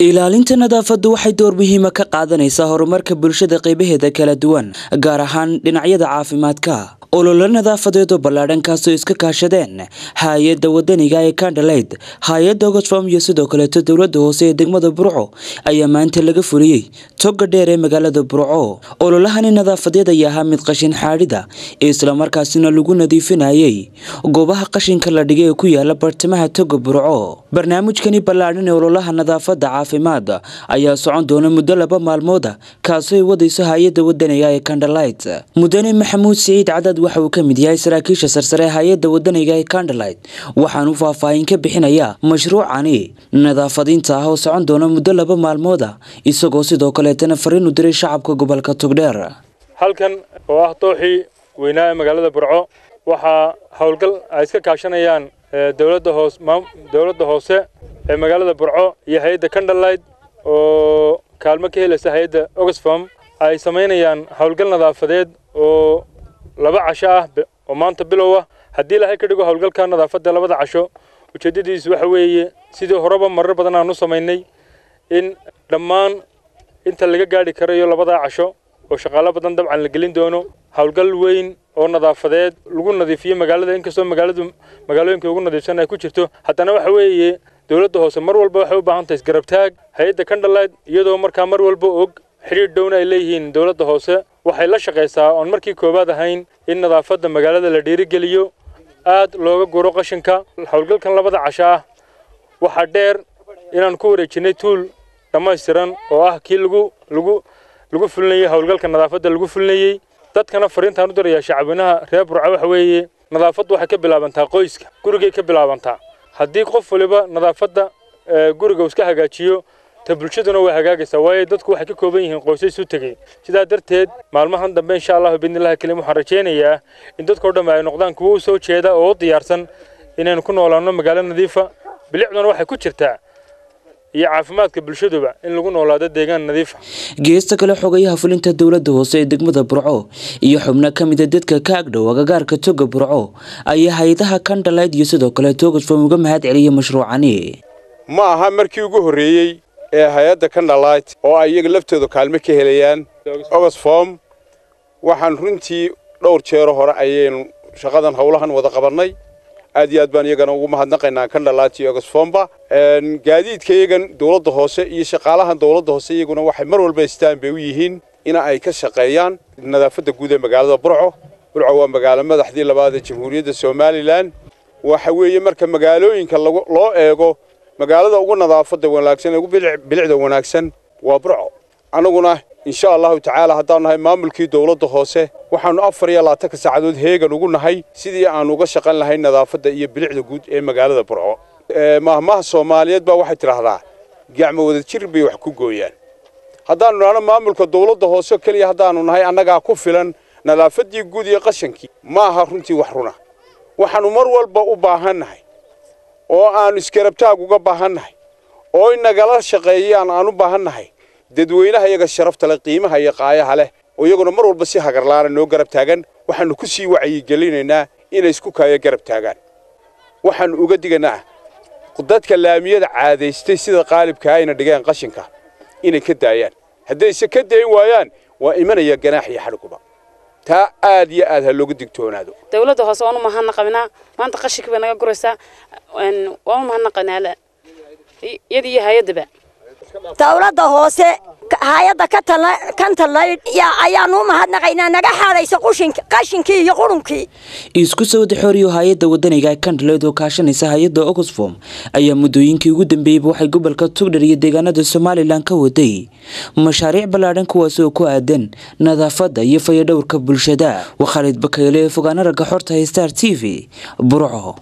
Ilaalinta nadaafaddu waxay door muhiima ka qaadanaysaa horumarka bulshada qaybaheeda kala duwan, gaar ahaan dhinacyada caafimaadka. Ololo nadaafadeed oo ballaadhan kaasoo iska kaashadeen hay-adda wadaniga ee Candlelight, hay-adda Oxfam iyo sidoo kaleeto dowladda hoose ee degmada Burco ayaa maanta laga fuliyey toga dheer ee magaalada Burco. Ololahani nadaafadeed ayaa ahaa mid qashin xaadhida, islamarkaasina lagu nadiifinayay goobaha qashinka la dhigay ee ku yaala bartamaha toga Burco. Barnaamijkani ballaadhan ee ololaha nadaafadda caafimaad ayaa socon doona muddo 2 maalmooda, kaasoo ay wadayso hay-adda wadaniga ee Candlelight. Mudane Maxamuud Siciid Cadad waxa uu ka mid yahay saraakiisha sarsare hay-adda wadaniga ee Candlelight, waxaanu faahfaahin ka bixinayaa mashruucani nadaafadinta ah oo socon doona muddo 2 maalmooda, isagoo sidoo kaleetana fariin u diray shacabka gobolka Togdheer. Halkan oo ah dooxii weynaa ee magaalada Burco waxaa howlgal ay iska kaashanayaan dowladda hoose ee magaalada Burco iyo hay-adda Candlelight oo kaalmo ka helaysa hay-adda Oxfam ay samaynayaan howlgal nadaafadeed oo 2 casho ah oo maanta bilow ah. Haddii Ilaahay ka dhigo, howlgalka nadaafadda 2da casho ujeeddadiisu waxa weeye, sidii horeba marar badan aan u samaynay, in dhammaan inta laga gaadhi karayo 2daa casho oo shaqaalo badan dabcan la gelin doono, howlgal weyn oo nadaafadeed lagu nadiifiyo magaalada. Inkastoo magaaladu magaalooyinka ugu nadiifsan ay ku jirto, haddana waxa weeye dowladda hoose mar walba waxay u baahan tahay isgarabtaag hay-adda Candlelight, iyadoo markaa mar walba og xidhiidh dhowna ay leeyihiin dowladda hoose. Waxay la shaqaysaa oon markii koowaad ahayn in nadaafadda magaalada la dhiirigeliyo, aad looga guro qashinka. Howlgalkan 2da casho ah waxaa dheer inaan ku wareejinay tuul dhammaystiran oo ah kii lagu fulinayey howlgalka nadaafadda lagu fulinayey. Dadkana fariintaan u dirayaa shacabweynaha reer Burco waxa weeye, nadaafaddu waxay ka bilaabantaa qoyska, gurigay ka bilaabantaa. Haddii qof waliba nadaafadda guriga uu iska hagaajiyo, ta bulshaduna way hagaagaysaa, waayo dadku waxay ka kooban yihiin qoysas isu tegey. Sidaa darteed maalmahan dambe, insha Allahu biidnillahi kaliim, waxaan rajaynayaa in dadkao dhammi ay noqdaan kuwo u soo jeeda oo u diyaarsan inaynu ku noolaano magaalo nadiifa. Bilicduna waxay ku jirtaa iyo caafimaadka bulshaduba in lagu noolaado deegaan nadiifa. Geesta kale, xogayaha fulinta dowladda hoose ee degmada Burco iyo xubno ka mida dadka ka agdhow agagaarka toga Burco ayaa hay-adaha Candlelight iyo sidoo kale Oxfam uga mahad celiyay mashruucani. Ma aha markii ugu horreeyey ee hay-adda Candlelight oo ay iyaga laftooda kaalmo ka helayaan Oxfam. Waxaan runtii dhowr jeero hore ayaynu shaqadan howlahan wada qabannay. Aad iyo aad baan iyagana ugu mahadnaqaynaa Candlelight iyo Oxfamba. Gaadiidka iyagan dowladda hoose iyo shaqaalahan dowladda hoose iyaguna waxay mar walba istaan bay u yihiin in ay ka shaqeeyaan nadaafadda guud ee magaalada Burco. Burco waa magaalo madaxdii labaad ee Jamhuuriyadda Somaliland. Waxa weeye marka magaalooyinka loo eego, magaalada ugu nadaafadda wanaagsan, ugu bilicda wanaagsan waa Burco. Annaguna insha Allahu tacaala haddaanu nahay maamulkii dowladda hoose, waxaannu 24ka saacadood heegan ugu nahay sidii aanu uga shaqan lahayn nadaafadda iyo bilicda guud ee magaalada Burco. Maahmaha Soomaaliyeed baa waxay tidhaahdaa, "Gacmo wada jir bay wax ku gooyaan." Haddaannu nahno maamulka dowladda hoose keliya, haddaannu nahay annagaa ku filan nadaafaddii guud iyo qashankii, ma aha runtii wax runa. Waxaannu mar walba u baahannahay oo aannu isgarabtaag uga baahannahay oo inagala shaqeeyaan aan u baahannahay dadweynaha iyaga sharafta leh, qiimaha iyo qaayaha leh, oo iyaguna mar walba si hagarlaana noo garab taagan. Waxaannu ku sii wacyigelinaynaa inay isku kaaya garab taagaan. Waxaannu uga diganaa dadka laamiyada caadaystay sida qaalibkaa ayna dhigeen qashinka inay ka daayaan. Haddayse ka dayn waayaan, waa imanaya ganaax iyo xadhiguba. Taa aad iyo aad ha looga digtoonaado. Dowladda hoose waan u mahadnaqaynaa. Maanta qashinka bay naga guraysaa, waan u mahadnaqaynaa iyada iyo hay-addaba. Dowladda hoose, hay-adda Candlelight ayaanu u mahadnaqaynaa naga xaadaysa qashinkii iyo qurunkii. Isku soo wadaxooriyo, hay-adda wadaniga Candlelight oo kaashanaysa hay-adda Oxfam ayaa muddooyinkii ugu dambeeyeyba waxay gobolka Togdheer iyo deegaanada Somaliland ka waday mashaariic ballaadhan, kuwaas oo ku aadan nadaafadda iyo fayadhowrka bulshada. Waa Khaalid Bakayle, fogaana ragga xorta, Star TV, Burco.